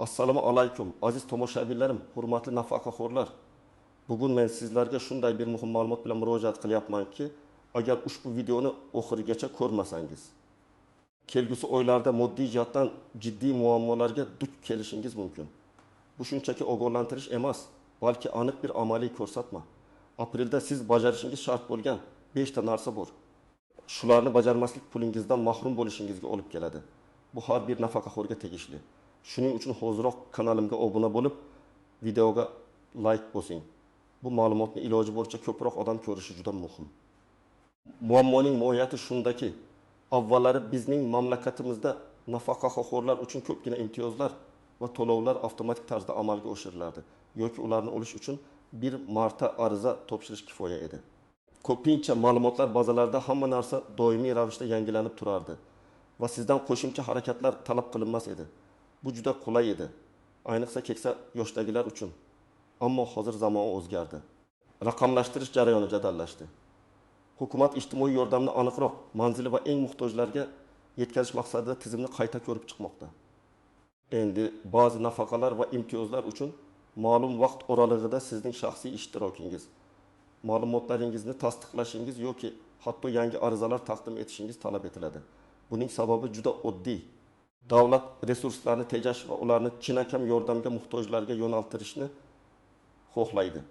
Assalomu alaykum, aziz tomoshabinlarim, hurmatli nafaqaxo'rlar. Bugun men sizlarga shunday bir muhim ma'lumot bilan murojaat qilyapmanki, agar ushbu videoni oxirigacha ko'rmasangiz, kelgusi oylarda moddiy jihatdan jiddiy muammolarga duch kelishingiz mumkin. Bu shunchaki ogohlantirish emas, balki aniq bir amaliy ko'rsatma. Aprelda siz bajarishingiz shart bo'lgan 5 ta narsa bor. Shularni bajarmaslik pulingizdan mahrum bo'lishingizga olib keladi. Bu har bir nafaqaxo'rga tegishli. Shuning uchun hoziroq kanalimga obuna bo'lib, videoga like bosing. Bu ma'lumotni iloji boricha ko'proq odam ko'rishi juda muhim. Muammoning mohiyati shundaki, avvallari bizning mamlakatimizda nafaqaxo'rlar uchun ko'pgina imtiyozlar va to'lovlar avtomatik tarzda amalga oshirilardi yoki ularni olish uchun bir marta ariza topshirish kifoya edi. Ko'pincha ma'lumotlar bazalarida hamma narsa doimiy ravishda yangilanib turardi va sizdan qo'shimcha harakatlar talab qilinmas edi. Bu juda qulay edi, ayniqsa keksa yoshdagilar uchun. Ammo hozir zamon o'zgardi. Raqamlashtirish jarayoni jadallashdi. Hukumat ijtimoiy yordamni aniqroq, manzili va eng muhtojlarga yetkazish maqsadida tizimni qayta ko'rib chiqmoqda. Endi ba'zi nafaqalar va imtiyozlar uchun ma'lum vaqt oralig'ida sizning shaxsiy ishtirokingiz, ma'lumotlaringizni tasdiqlashingiz yoki hatto yangi arizalar taqdim etishingiz talab etiladi. Buning sababi juda oddiy. Davlat resurslarni tejash va ularni chinakam yordamga muhtojlarga yo'naltirishni xohlaydi.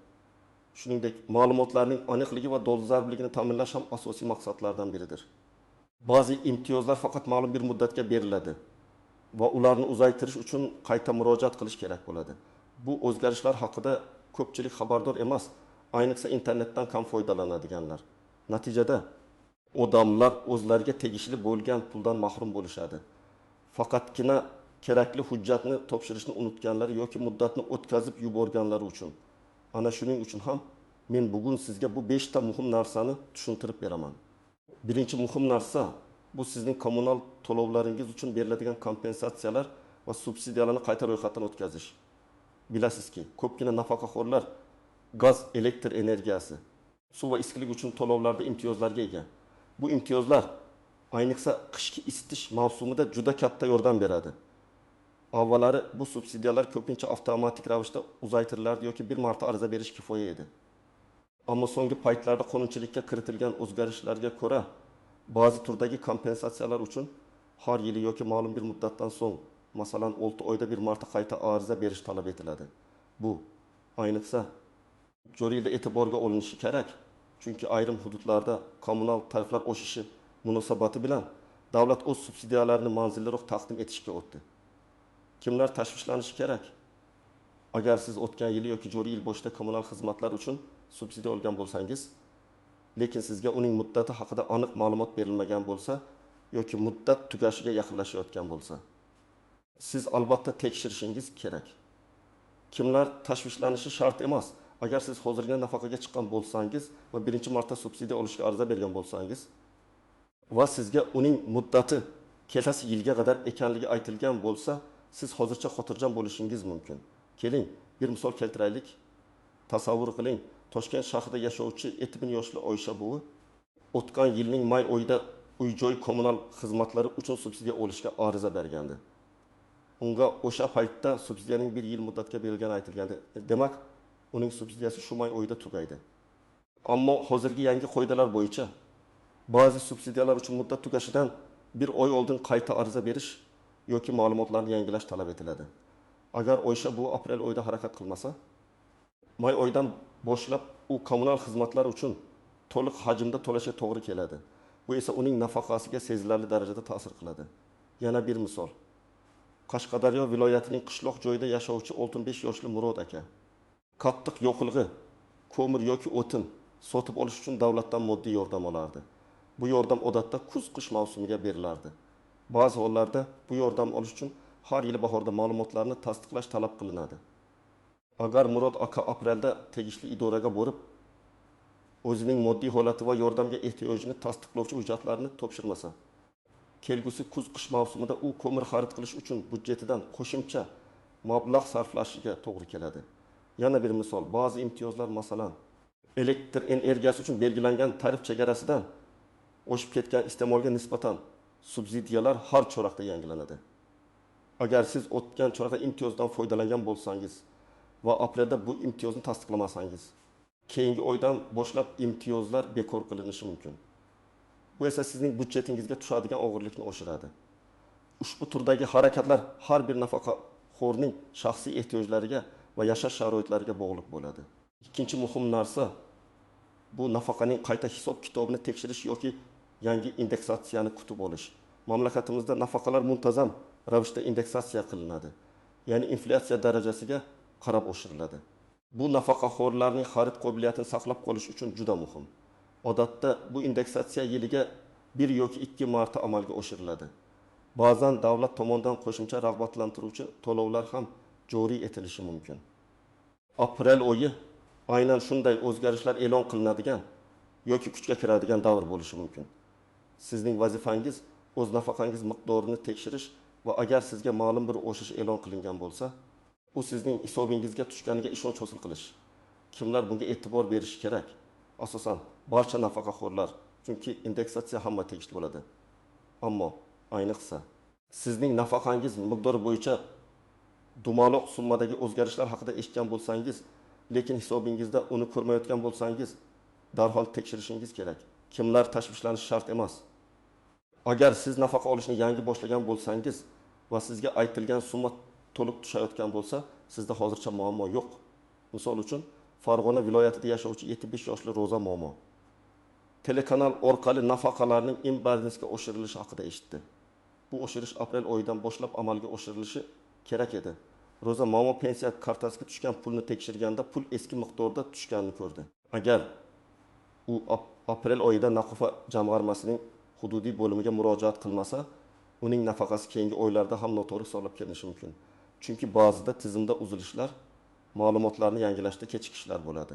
Shuningdek, ma'lumotlarning aniqligi va dolzarbligini ta'minlash ham asosiy maqsadlardan biridir. Ba'zi imtiyozlar faqat ma'lum bir muddatga beriladi va ularni uzaytirish uchun qayta murojaat qilish kerak bo'ladi. Bu o'zgarishlar haqida ko'pchilik xabardor emas, ayniqsa internetdan kam foydalanadiganlar. Natijada odamlar o'zlariga tegishli bo'lgan puldan mahrum bo'lishadi. Faqatgina kerakli hujjatni topshirishni unutganlar yoki muddatni o'tkazib yuborganlar uchun. Ana shuning uchun ham men bugun sizga bu 5 ta muhim narsani tushuntirib beraman. Birinchi muhim narsa bu sizning kommunal to'lovlaringiz uchun beriladigan kompensatsiyalar va subsidiyalarni qayta ro'yxatdan o'tkazish. Bilasizki, ko'pgina nafaqaxo'rlar gaz, elektr energiyasi, suv va issiqlik uchun to'lovlarda imtiyozlarga ega. Bu imtiyozlar ayniqsa qishki isitish mavsumida juda katta yordam beradi. Avvallari bu subsidiyalar ko'pincha avtomatik ravishda uzaytirilardi yoki bir marta ariza berish kifoya edi. Ammo so'nggi paytlarda qonunchilikka kiritilgan o'zgarishlarga ko'ra, ba'zi turdagi kompensatsiyalar uchun har yili yoki ma'lum bir muddatdan so'ng, masalan 6 oyda bir marta qayta ariza berish talab etiladi. Bu ayniqsa joriy yilda e'tiborga olinishi kerak, chunki ayrim hududlarda kommunal tariflar oshishi munosabati bilan davlat o'z subsidiyalarini manzilliroq taqdim etishga o'tdi. Kimlar tashvishlanishi kerak? Agar siz o'tgan yili yoki joriy yil boshida kommunal xizmatlar uchun subsidiya olgan bo'lsangiz, lekin sizga uning muddati haqida aniq ma'lumot berilmagan bo'lsa yoki muddat tugashiga yaqinlashayotgan bo'lsa, siz albatta tekshirishingiz kerak. Kimlar tashvishlanishi shart emas. Agar siz hozirgina nafaqaga chiqqan bo'lsangiz va birinchi marta subsidiya olishga ariza bergan bo'lsangiz va sizga uning muddati kelasi yilga qadar ekanligi aytilgan bo'lsa, siz hozircha xotirjam bo'lishingiz mumkin. Keling, bir misol keltiraylik. Tasavvur qiling, Toshkent shahrida yashovchi 70 yoshli Oysha buvi o'tgan yilning may oyida uy-joy kommunal xizmatlari uchun subsidiya olishga ariza bergandi. Unga o'sha paytda subsidiyaning bir yil muddatga berilgani aytilgandi. Demak, uning subsidiyasi shu may oyida tugaydi. Ammo hozirgi yangi qoidalar bo'yicha ba'zi subsidiyalar uchun muddat tugashidan bir oy oldin qayta ariza berish yoki ma'lumotlarni yangilash talab etiladi. Agar Oysha bu aprel oyida harakat qilmasa, may oyidan boshlab u kommunal xizmatlar uchun to'liq hajmda to'lashga to'g'ri keladi. Bu esa uning nafaqasiga sezilarli darajada ta'sir qiladi. Yana bir misol. Qashqadaryo viloyatining qishloq joyida yashovchi 65 yoshli Murod aka qattiq yoqilg'i, ko'mir yoki o'tin sotib olish uchun davlatdan moddiy yordam olardi. Bu yordam odatda kuz-qish mavsumiga berilardi. Ba'zi hollarda bu yordam olish uchun har yili bahorda ma'lumotlarni tasdiqlash talab qilinadi. Agar Murod aka aprelda tegishli idoraga borib, o'zining moddiy holati va yordamga ehtiyojini tasdiqlovchi hujjatlarni topshirmasa, kelgusi kuz-qish mavsumida u ko'mir xarid qilish uchun byudjetidan qo'shimcha mablag' sarflashiga to'g'ri keladi. Yana bir misol, ba'zi imtiyozlar, masalan, elektr energiyasi uchun belgilangan tarif chegarasidan oshib ketgan iste'molga nisbatan subsidiyalar har chorakda yangilanadi. Agar siz o'tgan chorakda imtiyozdan foydalangan bo'lsangiz va aprelda bu imtiyozni tasdiqlamasangiz, keyingi oydan boshlab imtiyozlar bekor qilinishi mumkin. Bu esa sizning byudjetingizga tushadigan og'irlikni oshiradi. Ushbu turdagi harakatlar har bir nafaqaxo'rning shaxsiy ehtiyojlariga va yashash sharoitlariga bog'liq bo'ladi. Ikkinchi muhim narsa bu nafaqaning qayta hisob-kitobini tekshirish yoki yangi indeksatsiyani kutib olish. Mamlakatimizda nafaqalar muntazam ravishda indeksatsiya qilinadi. Ya'ni inflyatsiya darajasiga qarab oshiriladi. Bu nafaqaxo'rlarning xarid qobiliyatini saqlab qolish uchun juda muhim. Odatda bu indeksatsiya yiliga 1 yoki 2 marta amalga oshiriladi. Ba'zan davlat tomonidan qo'shimcha rag'batlantiruvchi to'lovlar ham joriy etilishi mumkin. Aprel oyi aynan shunday o'zgarishlar e'lon qilinadigan yoki kuchga kiradigan davr bo'lishi mumkin. Sizning vazifangiz o'z nafaqangiz miqdorini tekshirish va agar sizga ma'lum bir o'shish e'lon qilingan bo'lsa, u sizning hisobingizga tushganiga ishonch hosil qilish. Kimlar bunga e'tibor berishi kerak? Asosan barcha nafaqaxo'rlar, chunki indeksatsiya hamma tegishli bo'ladi. Ammo ayniqsa sizning nafaqangiz miqdori bo'yicha dumaloq summadagi o'zgarishlar haqida eshitgan bo'lsangiz, lekin hisobingizda uni ko'rmayotgan bo'lsangiz, darhol tekshirishingiz kerak. Kimlar tashvishlanishi shart emas. Agar siz nafaqa olishni yangi boshlagan bo'lsangiz va sizga aytilgan summa to'liq tushayotgan bo'lsa, sizda hozircha muammo yo'q. Misol uchun, Farg'ona viloyatida yashovchi 75 yoshli Ro'za momo telekanal orqali nafaqalarning imbalансga oshirilishi haqida eshitdi. Bu oshirish aprel oyidan boshlab amalga oshirilishi kerak edi. Ro'za momo pensiya kartasiga tushgan pulni tekshirganda pul eski miqdorda tushganini ko'rdi. Agar u aprel oyida Nafaqa jamg'armasining hududiy bo'limiga murojaat qilmasa, uning nafaqasi keyingi oylarda ham noto'g'ri hisoblab kelinishi mumkin. Chunki ba'zida tizimda uzilishlar, ma'lumotlarni yangilashda kechikishlar bo'ladi.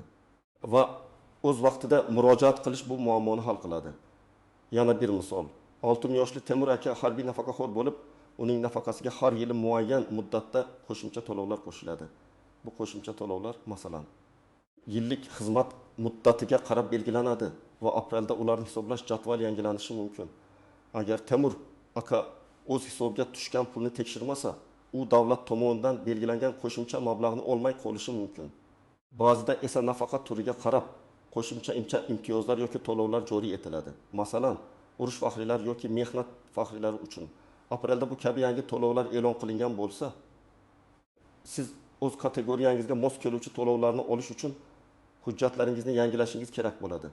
Va o'z vaqtida murojaat qilish bu muammoni hal qiladi. Yana bir misol. 60 yoshli Temur aka harbiy nafaqaxo'r bo'lib, uning nafaqasiga har yili muayyan muddatda qo'shimcha to'lovlar qo'shiladi. Bu qo'shimcha to'lovlar, masalan, yillik xizmat muddatiga qarab belgilanadi va aprelda ularni hisoblash jadvali yangilanishi mumkin. Agar Temur aka o'z hisobiga tushgan pulni tekshirmasa, u davlat tomonidan belgilangan qo'shimcha mablag'ni olmay qolishi mumkin. Ba'zida esa nafaqa turiga qarab qo'shimcha imtiyozlar yoki to'lovlar joriy etiladi. Masalan, urush faxriylari yoki mehnat faxriylari uchun aprelda bu kabi yangi to'lovlar e'lon qilingan bo'lsa, siz o'z kategoriyangizga mos keluvchi to'lovlarni olish uchun hujjatlaringizni yangilashingiz kerak bo'ladi.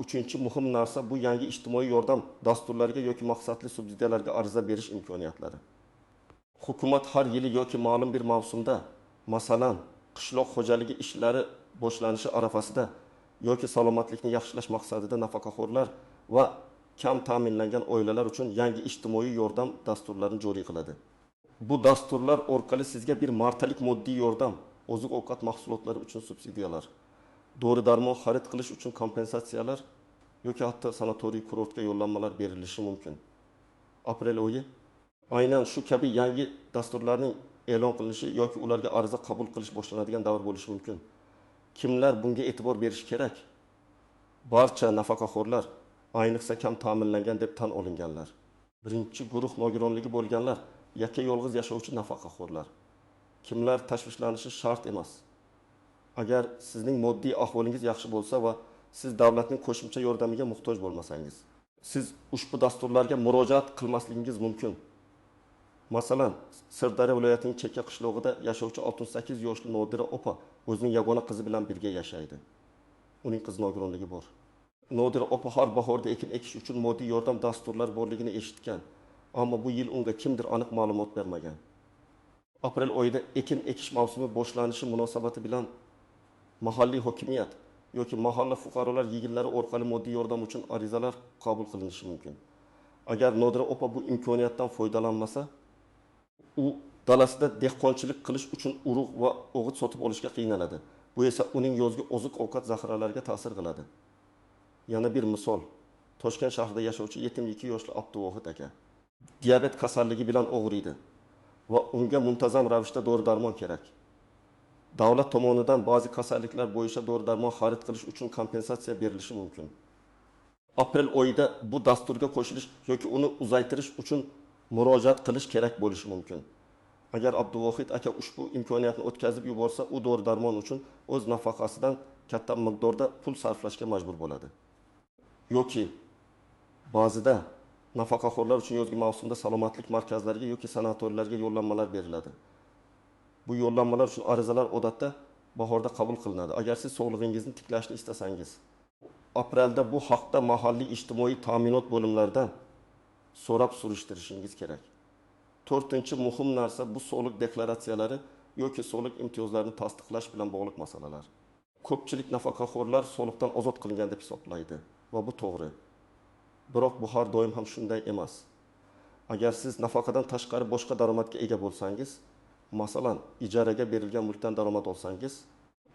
Uchinchi muhim narsa bu yangi ijtimoiy yordam dasturlariga yoki maqsadli subsidiyalarga ariza berish imkoniyatlari. Hukumat har yili yoki ma'lum bir mavsumda, masalan, qishloq xo'jaligi ishlari boshlanishi arafasida yoki salomatlikni yaxshilash maqsadida nafaqaxo'rlar va kam ta'minlangan oilalar uchun yangi ijtimoiy yordam dasturlarini joriy qiladi. Bu dasturlar orqali sizga bir martalik moddiy yordam, oziq-ovqat mahsulotlari uchun subsidiyalar, dori-darmon xarid qilish uchun kompensatsiyalar yoki hatto sanatoriy kurortga yo'llanmalar berilishi mumkin. Aprel oyi aynan shu kabi yangi dasturlarning e'lon qilinishi yoki ularga ariza qabul qilish boshlanadigan davr bo'lishi mumkin. Kimlar bunga e'tibor berishi kerak? Barcha nafaqaxo'rlar, ayniqsa kam ta'minlangan deb tan olinganlar. Birinchi guruh nogironligi bo'lganlar, yakka yolg'iz yashovchi nafaqaxo'rlar. Kimlar tashvishlanishi shart emas. Agar sizning moddiy ahvolingiz yaxshi bo'lsa va siz davlatning qo'shimcha yordamiga muhtoj bo'lmasangiz, siz ushbu dasturlarga murojaat qilmasligingiz mumkin. Masalan, Sirdaryo viloyatining chekka qishlog'ida yashovchi 68 yoshli Nodira opa o'zining yagona qizi bilan birga yashaydi. Uning qiz nogironligi bor. Nodira opa har bahorda ekin ekish uchun moddiy yordam dasturlari borligini eshitgan, ammo bu yil unga kimdir aniq ma'lumot bermagan. Aprel oyida ekin ekish mavsumi boshlanishi munosabati bilan mahalliy hokimiyat yoki mahalla fuqarolar yig'inlari orqali moddiy yordam uchun arizalar qabul qilinishi mumkin. Agar Nodira opa bu imkoniyatdan foydalanmasa, u dalasida dehqonchilik qilish uchun urug' va o'g'it sotib olishga qiynaladi. Bu esa uning yozgi oziq-ovqat zaxiralariga ta'sir qiladi. Yana bir misol. Toshkent shahrida yashovchi 72 yoshli Abduvohid aka diabet kasalligi bilan og'riydi va unga muntazam ravishda dori-darmon kerak. Davlat tomonidan ba'zi kasalliklar bo'yicha dori-darmon xarid qilish uchun kompensatsiya berilishi mumkin. Aprel oyida bu dasturga qo'shilish yoki uni uzaytirish uchun murojaat qilish kerak bo'lishi mumkin. Agar Abduvohid aka ushbu imkoniyatni o'tkazib yuborsa, u dori-darmon uchun o'z nafaqasidan katta miqdorda pul sarflashga majbur bo'ladi. Yoki ba'zida nafaqaxo'rlar uchun yozgi mavsumda salomatlik markazlariga yoki sanatoriylarga yo'llanmalar beriladi. Bu yo'llanmalar uchun arizalar odatda bahorda qabul qilinadi. Agar siz sog'lig'ingizni tiklashni istasangiz, aprelda bu haqda mahalliy ijtimoiy ta'minot bo'limlaridan so'rab surishtirishingiz kerak. To'rtinchi muhim narsa bu soliq deklaratsiyalari yoki soliq imtiyozlarini tasdiqlash bilan bog'liq masalalar. Ko'pchilik nafaqaxo'rlar soliqdan ozod qilingan deb hisoblaydi va bu to'g'ri. Biroq bu har doim ham shunday emas. Agar siz nafaqadan tashqari boshqa daromadga ega bo'lsangiz, masalan, ijaraga berilgan mulkdan daromad olsangiz,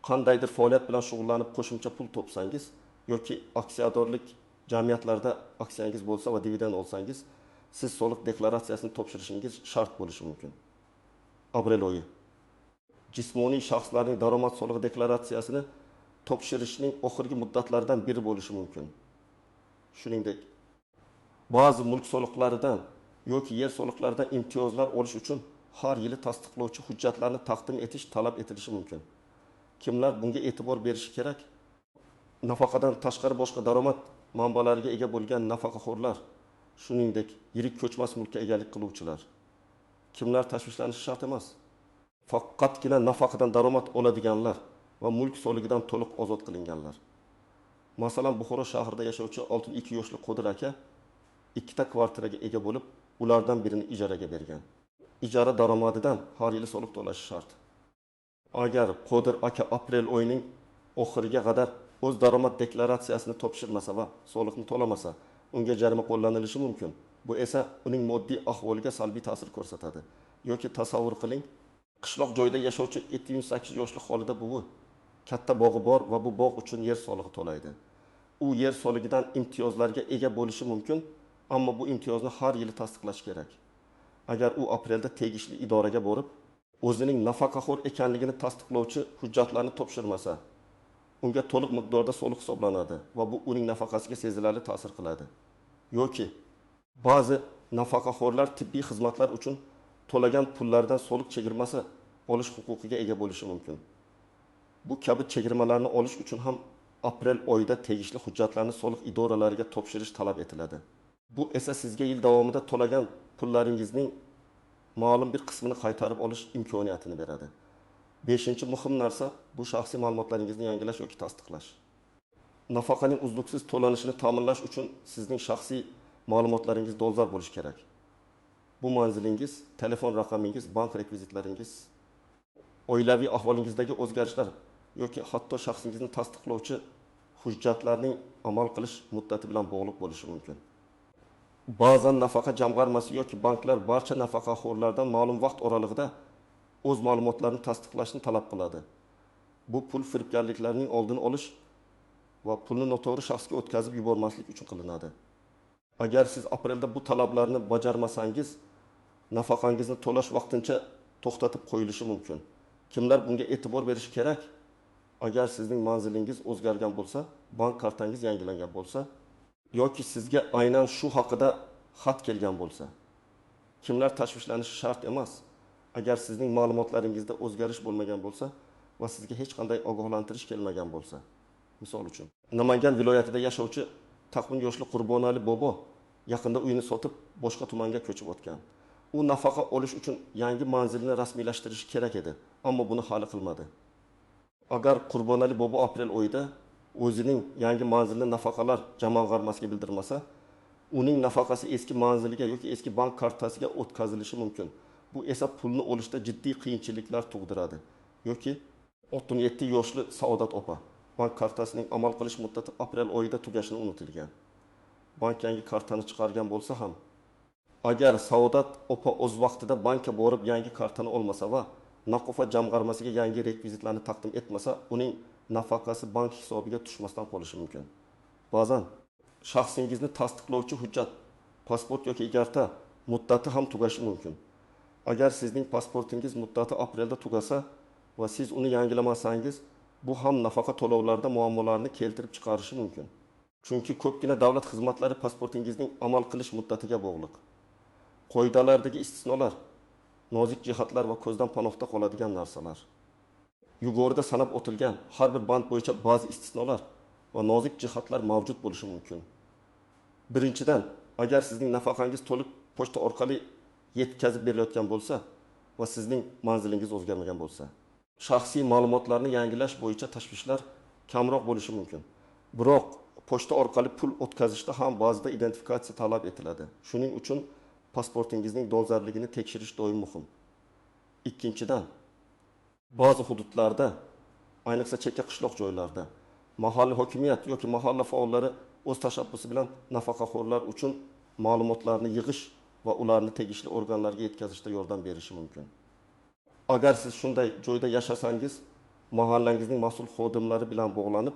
qandaydir faoliyat bilan shug'ullanib qo'shimcha pul topsangiz yoki aksiyadorlik jamiyatlarda aksiyangiz bo'lsa va dividend olsangiz, siz soliq deklaratsiyasini topshirishingiz shart bo'lishi mumkin. Aprel oyi jismoniy shaxslarning daromad solig'i deklaratsiyasini topshirishning oxirgi muddatlaridan biri bo'lishi mumkin. Shuningdek, ba'zi mulk soliqlaridan yoki yer soliqlaridan imtiyozlar olish uchun har yili tasdiqlovchi hujjatlarni taqdim etish talab etilishi mumkin. Kimlar bunga e'tibor berishi kerak? Nafaqadan tashqari boshqa daromad manbalariga ega bo'lgan nafaqaxo'rlar, shuningdek, yirik ko'chmas mulkka egalik qiluvchilar. Kimlar tashvishlanishi shart emas? Faqatgina nafaqadan daromad oladiganlar va mulk soligidan to'liq ozod qilinganlar. Masalan, Buxoro shahrida yashovchi 62 yoshli Qodir aka ikkita kvartiraga ega bo'lib, ulardan birini ijaraga bergan. Ijara daromadidan har yili soliq to'lashi shart. Agar Qodir aka aprel oyining oxiriga qadar o'z daromad deklaratsiyasini topshirmasa va soliqni to'lamasa, unga jarima qo'llanilishi mumkin. Bu esa uning moddiy ahvoliga salbiy ta'sir ko'rsatadi. Yoki tasavvur qiling, qishloq joyda yashovchi 78 yoshli Xolida buvi katta bog'i bor va bu bog' uchun yer solig'i to'laydi. U yer soligidan imtiyozlarga ega bo'lishi mumkin, ammo bu imtiyozni har yili tasdiqlash kerak. Agar u aprelda tegishli idoraga borib, o'zining nafaqaxo'r ekanligini tasdiqlovchi hujjatlarni topshirmasa, unga to'liq miqdorda soliq hisoblanadi va bu uning nafaqasiga sezilarli ta'sir qiladi. Yoki ba'zi nafaqaxo'rlar tibbiy xizmatlar uchun to'lagan pullardan soliq chegirmasi olish huquqiga ega bo'lishi mumkin. Bu kabi chegirmalarni olish uchun ham aprel oyida tegishli hujjatlarni soliq idoralariga topshirish talab etiladi. Bu esa sizga yil davomida to'lagan pullaringizning ma'lum bir qismini qaytarib olish imkoniyatini beradi. Beshinchi muhim narsa bu shaxsiy ma'lumotlaringizni yangilash yoki tasdiqlash. Nafaqaning uzluksiz to'lanishini ta'minlash uchun sizning shaxsiy ma'lumotlaringiz dolzarb bo'lishi kerak. Bu manzilingiz, telefon raqamingiz, bank rekvizitlaringiz, oilaviy ahvolingizdagi o'zgarishlar yoki hatto shaxsingizni tasdiqlovchi hujjatlarning amal qilish muddati bilan bog'liq bo'lishi mumkin. Ba'zan nafaqa jamg'armasi yoki banklar barcha nafaqaxo'rlardan ma'lum vaqt oralig'ida o'z ma'lumotlarini tasdiqlashni talab qiladi. Bu pul firibgarliklarning oldini olish va pulni noto'g'ri shaxsga o'tkazib yubormaslik uchun qilinadi. Agar siz aprelda bu talablarni bajarmasangiz, nafaqangizni to'lash vaqtincha to'xtatib qo'yilishi mumkin. Kimlar bunga e'tibor berishi kerak? Agar sizning manzilingiz o'zgargan bo'lsa, bank kartangiz yangilangan bo'lsa yoki sizga aynan shu haqida xat kelgan bo'lsa. Kimlar tashvishlanishi shart emas? Agar sizning ma'lumotlaringizda o'zgarish bo'lmagan bo'lsa va sizga hech qanday ogohlantirish kelmagan bo'lsa. Misol uchun, Namangan viloyatida yashovchi taqvim yoshli Qurbonali bobo yaqinda uyini sotib boshqa tumanga ko'chib o'tgan. U nafaqa olish uchun yangi manzilini rasmiylashtirishi kerak edi, ammo buni hali qilmadi. Agar Qurbonali bobo aprel oyida o'zining yangi manzilini nafaqalar jamg'armasiga bildirmasa, uning nafaqasi eski manziliga yoki eski bank kartasiga o'tkazilishi mumkin. Bu esa pulni olishda jiddiy qiyinchiliklar tug'diradi. Yoki 67 yoshli Saodat opa bank kartasining amal qilish muddati aprel oyida tugashini unutilgan. Bank yangi kartani chiqargan bo'lsa ham, agar Saodat opa o'z vaqtida bankka borib yangi kartani olmasa va Nakofa jamg'armasiga yangi rekvizitlarni taqdim etmasa, uning nafaqasi bank hisobiga tushmasdan qolishi mumkin. Ba'zan shaxsingizni tasdiqlovchi hujjat, pasport yoki igarta muddati ham tugashi mumkin. Agar sizning pasportingiz muddati aprelda tugasa va siz uni yangilamasangiz, bu ham nafaqa to'lovlarida muammolarni keltirib chiqarishi mumkin. Chunki ko'pgina davlat xizmatlari pasportingizning amal qilish muddatiga bog'liq. Qoidalardagi istisnolar, nozik jihatlar va ko'zdan panohda qoladigan narsalar. Yuqorida sanab o'tilgan har bir band bo'yicha ba'zi istisnolar va nozik jihatlar mavjud bo'lishi mumkin. Birinchidan, agar sizning nafaqangiz to'liq pochta orqali yetkazib berilayotgan bo'lsa va sizning manzilingiz o'zgarmagan bo'lsa, shaxsiy ma'lumotlarni yangilash bo'yicha tashvishlar kamroq bo'lishi mumkin. Biroq pochta orqali pul o'tkazishda ham ba'zida identifikatsiya talab etiladi. Shuning uchun pasportingizning dolzarbligini tekshirish doim muhim. Ikkinchidan, ba'zi hududlarda, ayniqsa chekka qishloq joylarda mahalliy hokimiyat yoki mahalla faollari o'z tashabbusi bilan nafaqaxo'rlar uchun ma'lumotlarni yig'ish va ularni tegishli organlarga yetkazishda yordam berishi mumkin. Agar siz shunday joyda yashasangiz, mahallangizning mas'ul xodimlari bilan bog'lanib,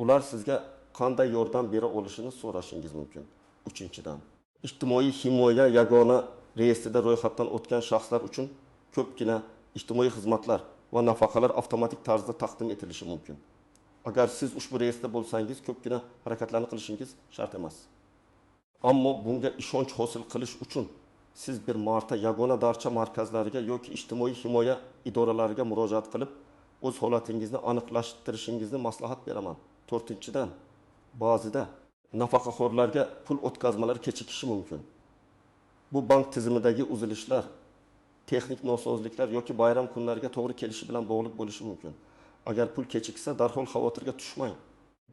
ular sizga qanday yordam bera olishini so'rashingiz mumkin. Uchinchidan, ijtimoiy himoya yagona reyestrida ro'yxatdan o'tgan shaxslar uchun ko'pgina ijtimoiy xizmatlar va nafaqalar avtomatik tarzda taqdim etilishi mumkin. Agar siz ushbu reyestrda bo'lsangiz, ko'pgina harakatlarni qilishingiz shart emas. Ammo bunga ishonch hosil qilish uchun siz bir marta yagona darcha markazlariga yoki ijtimoiy himoya idoralariga murojaat qilib, o'z holatingizni aniqlashtirishingizni maslahat beraman. To'rtinchidan, ba'zida nafaqaxo'rlarga pul o'tkazmalari kechikishi mumkin. Bu bank tizimidagi uzilishlar, texnik nosozliklar yoki bayram kunlariga to'g'ri kelishi bilan bog'liq bo'lishi mumkin. Agar pul kechiksa, darhol xavotirga tushmang.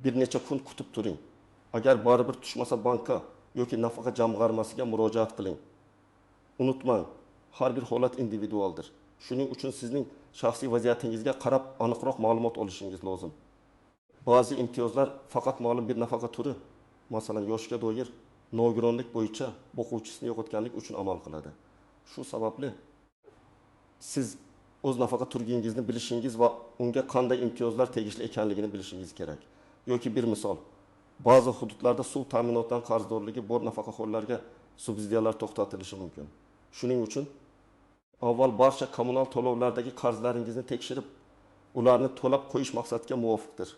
Bir necha kun kutib turing. Agar baribir tushmasa, bankka yoki nafaqa jamg'armasiga murojaat qiling. Unutmang, har bir holat individualdir. Shuning uchun sizning shaxsiy vaziyatingizga qarab aniqroq ma'lumot olishingiz lozim. Ba'zi imtiyozlar faqat ma'lum bir nafaqa turi, masalan, yoshga doir nogironlik bo'yicha boquvchisini yo'qotganlik uchun amal qiladi. Shu sababli siz o'z nafaqa turingizni bilishingiz va unga qanday imtiyozlar tegishli ekanligini bilishingiz kerak. Yoki bir misol, ba'zi hududlarda suv ta'minotidan qarzdorligi bor nafaqaxo'rlarga subsidiyalar to'xtatilishi mumkin. Shuning uchun avval barcha kommunal to'lovlardagi qarzlaringizni tekshirib, ularni to'lab qo'yish maqsadga muvofiqdir.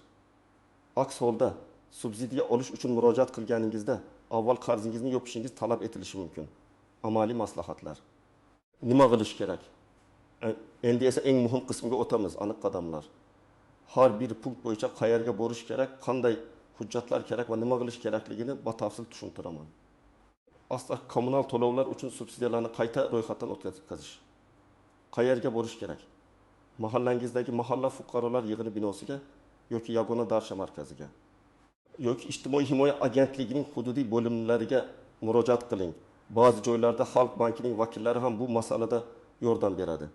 Aks holda subsidiya olish uchun murojaat qilganingizda avval qarzingizni yopishingiz talab etilishi mumkin. Amaliy maslahatlar. Nima qilish kerak? Endi esa eng muhim qismiga o'tamiz, aniq qadamlar. Har bir punkt bo'yicha qayerga borish kerak, qanday hujjatlar kerak va nima qilish kerakligini batafsil tushuntiraman. Aslo kommunal to'lovlar uchun subsidiyalarni qayta ro'yxatdan o'tkazish. Qayerga borish kerak? Mahallangizdagi mahalla fuqarolar yig'ini binosiga yoki yagona darsha markaziga yoki ijtimoiy himoya agentligining hududiy bo'limlariga murojaat qiling. Ba'zi joylarda Xalq bankining vakillari ham bu masalada yordam beradi.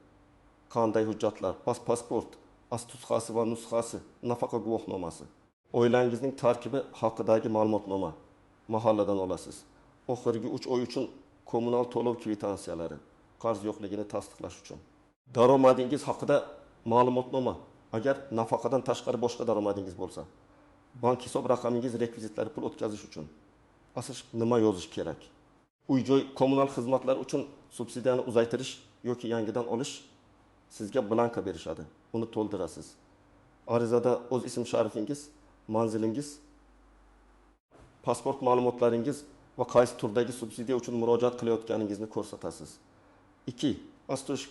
Qanday hujjatlar? Pasport, astusxasi va nusxasi, nafaqa guvohnomasi, oilangizning tarkibi haqidagi ma'lumotnoma mahalladan olasiz. Oxirgi 3 oy uchun kommunal to'lov kvitansiyalari, qarz yo'qligini tasdiqlash uchun. Daromadingiz haqida ma'lumotnoma, agar nafaqadan tashqari boshqa daromadingiz bo'lsa, bank hisob raqamingiz rekvizitlari pul o'tkazish uchun. Asl nima yozish kerak? Uy-joy kommunal xizmatlar uchun subsidiyani uzaytirish yoki yangidan olish sizga blanka berishadi. Uni to'ldirasiz. Arizada o'z ism sharifingiz, manzilingiz, pasport ma'lumotlaringiz va qaysi turdagi subsidiya uchun murojaat qilayotganingizni ko'rsatasiz. 2. Astosh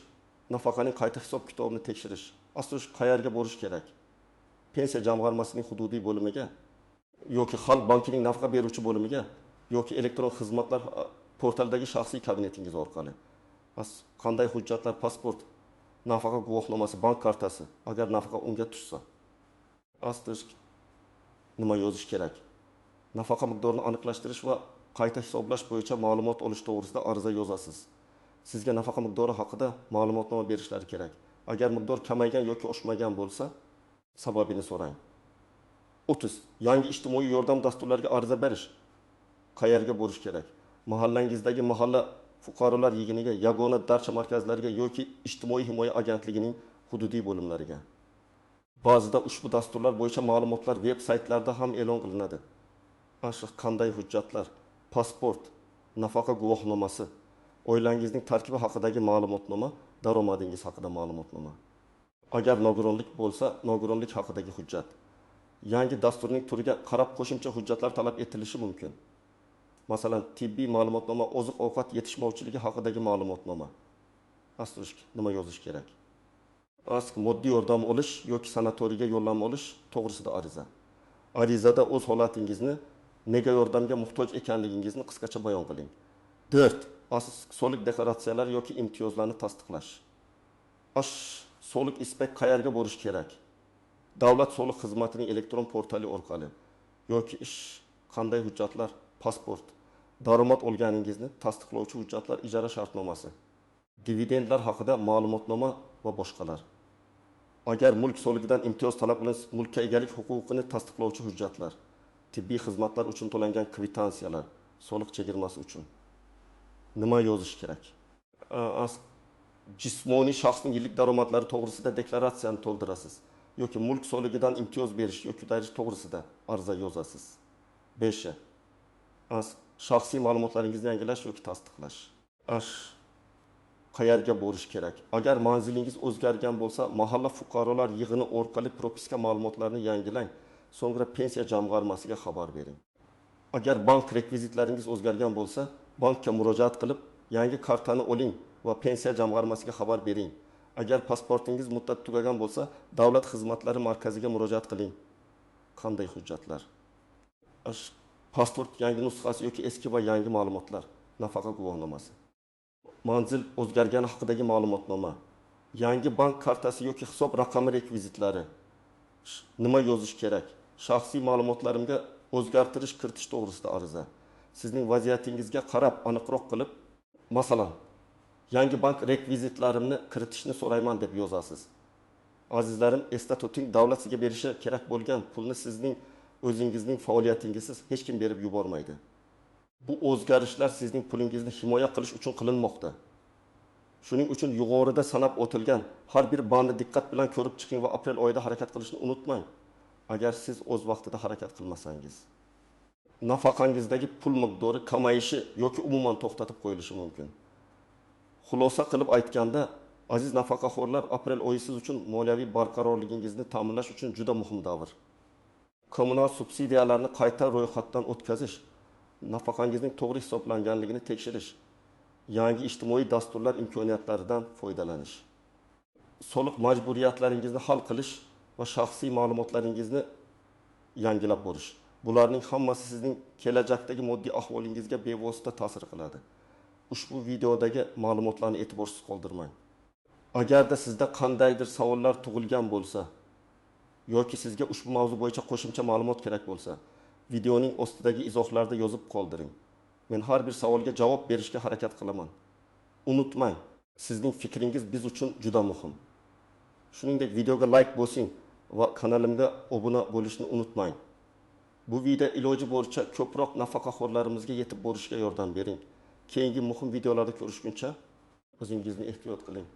nafaqaning qayta hisob kitobini tekshirish. Astosh qayerga borish kerak? Pensiya jamg'armasining hududiy bo'limiga yoki Xalq bankining nafaqa beruvchi bo'limiga yoki elektron xizmatlar portalidagi shaxsiy kabinetingiz orqali. Qanday hujjatlar? Pasport, nafaqa guvohnomasi, bank kartasi, agar nafaqa unga tushsa. Astosh nima yozish kerak? Nafaqa miqdorini aniqlashtirish va qayta hisoblash bo'yicha ma'lumot olish to'g'risida ariza yozasiz. Sizga nafaqa miqdori haqida ma'lumotnoma berishlari kerak. Agar miqdor kamaygan yoki oshmagan bo'lsa, sababini so'rang. 30. Yangi ijtimoiy yordam dasturlariga ariza berish. Qayerga borish kerak? Mahallangizdagi mahalla fuqarolar yig'iniga, yagona darcha markazlariga yoki ijtimoiy himoya agentligining hududiy bo'limlariga. Ba'zida ushbu dasturlar bo'yicha ma'lumotlar veb saytlarda ham e'lon qilinadi. Ashıq qanday hujjatlar? Pasport, nafaqa guvohnomasi, oilangizning tarkibi haqidagi ma'lumotnoma, daromadingiz haqida ma'lumotnoma. Agar nogironlik bo'lsa, nogironlik haqidagi hujjat. Yangi dasturning turiga qarab qo'shimcha hujjatlar talab etilishi mumkin. Masalan, tibbiy ma'lumotnoma, oziq-ovqat yetishmovchiligi haqidagi ma'lumotnoma. Astroshki, nima yozish kerak? Moddiy yordam olish yoki sanatoriyga yo'llanma olish to'g'risida ariza. Arizada o'z holatingizni, nega yordamga muhtoj ekanligingizni qisqacha bayon qiling. 4. Soliq deklaratsiyalari yoki imtiyozlarni tasdiqlash. Soliq inspek qayerga borish kerak? Davlat soliq xizmatining elektron portali orqali yoki qanday hujjatlar, pasport, daromad olganingizni tasdiqlovchi hujjatlar, ijara shartnomasi, dividendlar haqida ma'lumotnoma va boshqalar. Agar mulk soligidan imtiyoz talab qilinsa, mulkka egalik huquqini tasdiqlovchi hujjatlar, tibbiy xizmatlar uchun to'langan kvitansiyalar, soliq chegirmasi uchun. Nima yozish kerak? Jismoniy shaxsning yillik daromadlari to'g'risida deklaratsiyani to'ldirasiz yoki mulk soligidan imtiyoz berish yoki berish to'g'risida ariza yozasiz. 5. Shaxsiy ma'lumotlaringizni yangilash yoki tasdiqlash. Qayerga borish kerak? Agar manzilingiz o'zgargan bo'lsa, mahalla fuqarolar yig'ini orqali propiska ma'lumotlarini yangilang, so'ngra pensiya jamg'armasiga xabar bering. Agar bank rekvizitlaringiz o'zgargan bo'lsa, bankka murojaat qilib, yangi kartani oling va pensiya jamg'armasiga xabar bering. Agar pasportingiz muddati tugagan bo'lsa, davlat xizmatlari markaziga murojaat qiling. Qanday hujjatlar? Pasport yangi nusxasi yoki eski va yangi ma'lumotlar, nafaqa guvohnomasi, manzil o'zgargani haqidagi ma'lumotnoma, yangi bank kartasi yoki hisob raqami rekvizitlari. Nima yozish kerak? Shaxsiy ma'lumotlarimga o'zgartirish kiritish to'g'risida ariza. Sizning vaziyatingizga qarab aniqroq qilib, masalan, yangi bank rekvizitlarimni kiritishni so'rayman deb yozasiz. Azizlarim, esda tuting, davlat sizga berishi kerak bo'lgan pulni sizning o'zingizning faoliyatingizsiz hech kim berib yubormaydi. Bu o'zgarishlar sizning pulingizni himoya qilish uchun qilinmoqda. Shuning uchun yuqorida sanab o'tilgan har bir bandni diqqat bilan ko'rib chiqing va aprel oyida harakat qilishni unutmang. Agar siz o'z vaqtida harakat qilmasangiz, nafaqangizdagi pul miqdori kamayishi yoki umuman to'xtatib qo'yilishi mumkin. Xulosa qilib aytganda, aziz nafaqaxo'rlar, aprel oyi siz uchun moliyaviy barqarorligingizni ta'minlash uchun juda muhim davr. Kommunal subsidiyalarni qayta ro'yxatdan o'tkazish, nafaqangizning to'g'ri hisoblanganligini tekshirish, yangi ijtimoiy dasturlar imkoniyatlaridan foydalanish, soliq majburiyatlaringizni hal qilish va shaxsiy ma'lumotlaringizni yangilab borish. Bularning hammasi sizning kelajakdagi moddiy ahvolingizga bevosita ta'sir qiladi. Ushbu videodagi ma'lumotlarni e'tiborsiz qoldirmang. Agarda sizda qandaydir savollar tug'ilgan bo'lsa yoki sizga ushbu mavzu bo'yicha qo'shimcha ma'lumot kerak bo'lsa, videoning ostidagi izohlarda yozib qoldiring. Men har bir savolga javob berishga harakat qilaman. Unutmang, sizning fikringiz biz uchun juda muhim. Shuningdek, videoga like bosing va kanalimga obuna bo'lishni unutmang. Bu video iloji boricha ko'proq nafaqaxo'rlarimizga yetib borishiga yordam bering. Keyingi muhim videolarda ko'rishguncha o'zingizni ehtiyot qiling.